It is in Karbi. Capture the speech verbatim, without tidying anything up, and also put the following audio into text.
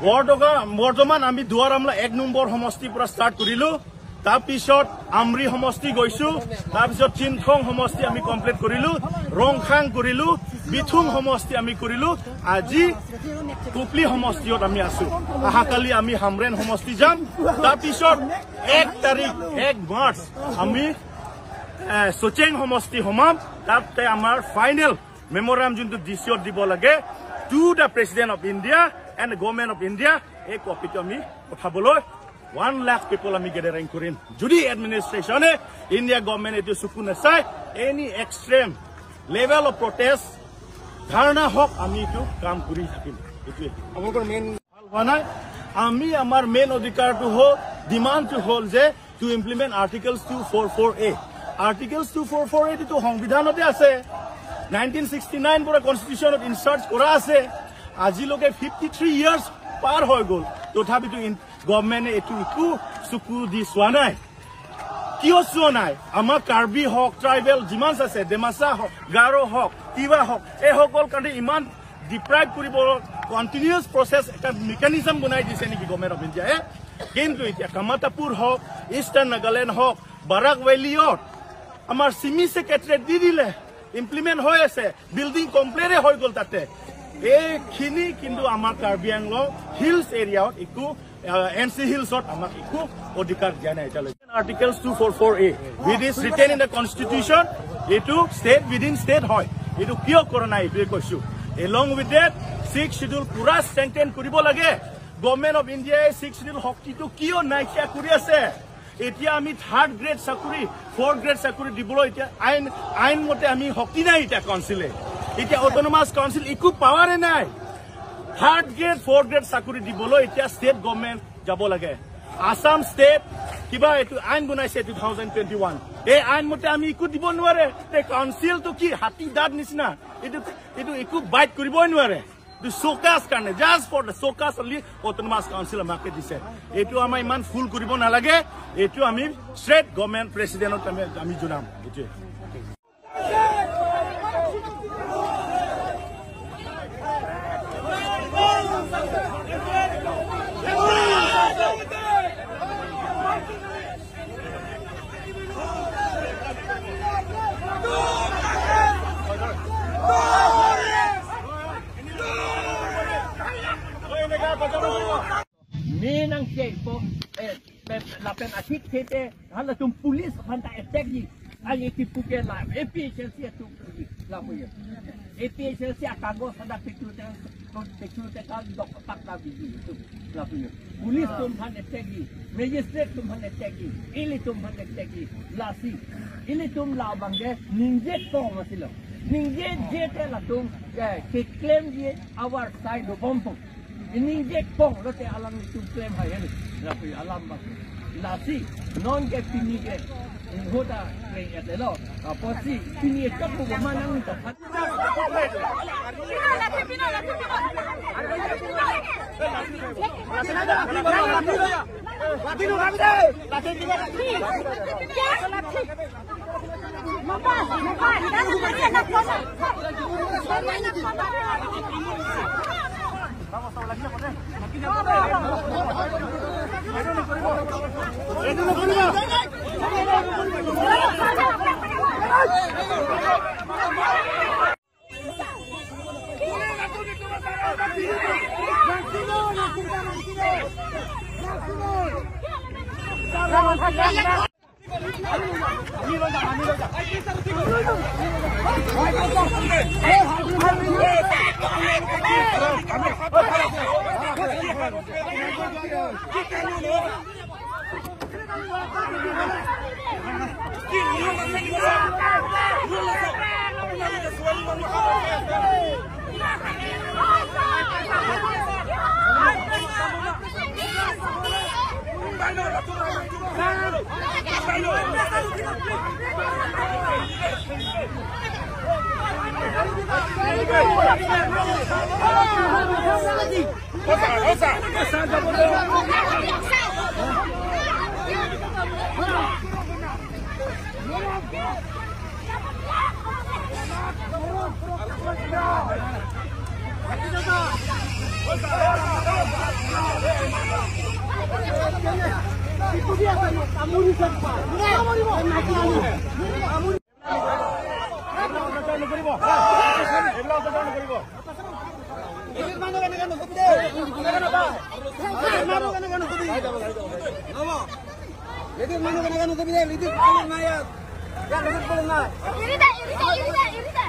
বৰটুকা, বৰ্তমান আমি দুৱাৰ আমলা এক নম্বৰ সমষ্টিৰ পৰা ষ্টাৰ্ট কৰিলো। তাৰপিছত আমৰি সমষ্টি গৈছো, তাৰপিছত চিনথং সমষ্টি আমি কমপ্লিট কৰিলো, ৰংখাং কৰিলো, বিথুং সমষ্টি আমি কৰিলো। আজি কুপলি সমষ্টিত আমি আছো। অহাকালি আমি হামৰেণ সমষ্টি যাম। তাৰপিছত এক তাৰিখ, এক মাৰ্চ আমি, এ, চচেং সমষ্টি সোমাম। তাতে আমাৰ ফাইনেল মেমৰেণ্ডাম যোনটো ডি চিত দিব লাগে, to the President of India and the Government of India, এই কপিটো আমি পঠাবলৈ ওৱান লাখ পিপল আমি গেডাৰিং কৰিম। যদি এডমিনিষ্ট্ৰেশ্যনে, ইণ্ডিয়া গভৰ্ণমেণ্ট এইটো চকু নাচায়, any extreme level of protest, ধৰ্ণা হওক, আমি এইটো কাম কৰি থাকিম। এইটোৱে। আপোনালোকৰ মেইন ভাল হোৱা নাই। আমি আমাৰ মেইন অধিকাৰটো হ'ল, ডিমাণ্ডটো হ'ল যে to implement Articles two four four A। Articles two four four A টো সংবিধানতে আছে, নাইনটিন ছিক্সটি নাইন পৰা কনষ্টিটিউশ্যনত ইনচাৰ্ট কৰা আছে। আজিলৈকে ফিফটি থ্ৰী ইয়াৰ্ছ পাৰ হৈ গ'ল, তথাপিতো ইন-, গভৰ্ণমেণ্টে এইটো একো চকু দি চোৱা নাই। কিয় চোৱা নাই? আমাৰ কাৰ্বি হওক, ট্ৰাইবেল যিমান আছে, ডিমাচা হওক, গাৰো হওক, তিৱা হওক, এইসকল কাৰণে ইমান ডিপ্ৰাইভ কৰিব, কণ্টিনিউৱাছ প্ৰচেছ এটা মেকানিজম বনাই দিছে নেকি গভৰ্ণমেণ্ট অফ ইণ্ডিয়াই? কিন্তু এতিয়া কামাতাপুৰ হওক, ইষ্টাৰ্ণ নাগালেণ্ড হওক, বাৰাক ভেলিত আমাৰ চিমি ছেক্ৰেটাৰীয়েট দি দিলে, ইমপ্লিমেণ্ট হৈ আছে, বিল্ডিং কমপ্লিটে হৈ গ'ল তাতে। এইখিনি কিন্তু আমাৰ কাৰ্বি আংলং হিলছ এৰিয়াত একো, আহ, এন চি হিলছত আমাক একো অধিকাৰ দিয়া নাই এতিয়ালৈকে। Articles two four four A, which is written in the constitution, এইটো ষ্টেট উইদিন ষ্টেট হয়, এইটো কিয় কৰা নাই এইটোৱে কৈছো। Along with that, six schedule পুৰা ষ্ট্ৰেংথেন কৰিব লাগে। গভৰ্ণমেণ্ট অফ ইণ্ডিয়াই ছিক্স শ্বিডিউল শক্তিটো কিয় নাইকিয়া কৰি আছে? এতিয়া আমি থাৰ্ড গ্ৰেড চাকৰি, ফ'ৰ্থ গ্ৰেড চাকৰি দিবলৈ এতিয়া আইন, আইন মতে আমি শক্তি নাই এতিয়া কাউন্সিলে। এতিয়া অট'নমাছ কাউন্সিল একো পাৱাৰে নাই। থাৰ্ড গ্ৰেড, ফ'ৰ্থ গ্ৰেড চাকৰি দিবলৈ এতিয়া ষ্টেট গভৰ্ণমেণ্ট যাব লাগে। আছাম ষ্টেট কিবা এইটো আইন বনাইছে টু থাউজেণ্ড টুৱেণ্টি ওৱান। এই আইন মতে আমি একো দিব নোৱাৰে। এই কাউন্সিলটো কি হাতী দাঁত নিচিনা? এইটো, এইটো একো বাইট কৰিবই নোৱাৰে। এইটো শ্ব'কাজ কাৰণে, জাষ্ট ফৰ দ্য শ্ব'কাজ অনলি অট'নমাছ কাউন্সিল আমাকে দিছে। এইটো আমাৰ ইমান ফুল কৰিব নালাগে, এইটো আমি ষ্ট্ৰেট গভৰ্ণমেণ্ট প্ৰেচিডেণ্টক আমি, আমি জনাম। এইটোৱে। Me nang ke po, eh, pe-, lapen athik thete, halatum police aphan ta attack ji. Ai eti puke la, A P H L C atum la puye. A P H L C akagos ada picture te, picture te kal dok tak la biji itu la puye. Police atum aphan attack ji, magistrate atum aphan attack ji, ilitum aphan attack ji, lasi. Ilitum labang ke ningje tong masilo. Ningje je te latum ke, ke claim ji our side of Bompong. Ini je kong lote alanglitum klem hai heni. Lapu alam bak. Lasi non ke pini ke. Hoda klem ya lo. Apotsi pini ke kapu manang ta. Ladies manu kana kana subi de, ladies pulun naya. Ya, ladies pulun naya. Irita, irita, irita, irita.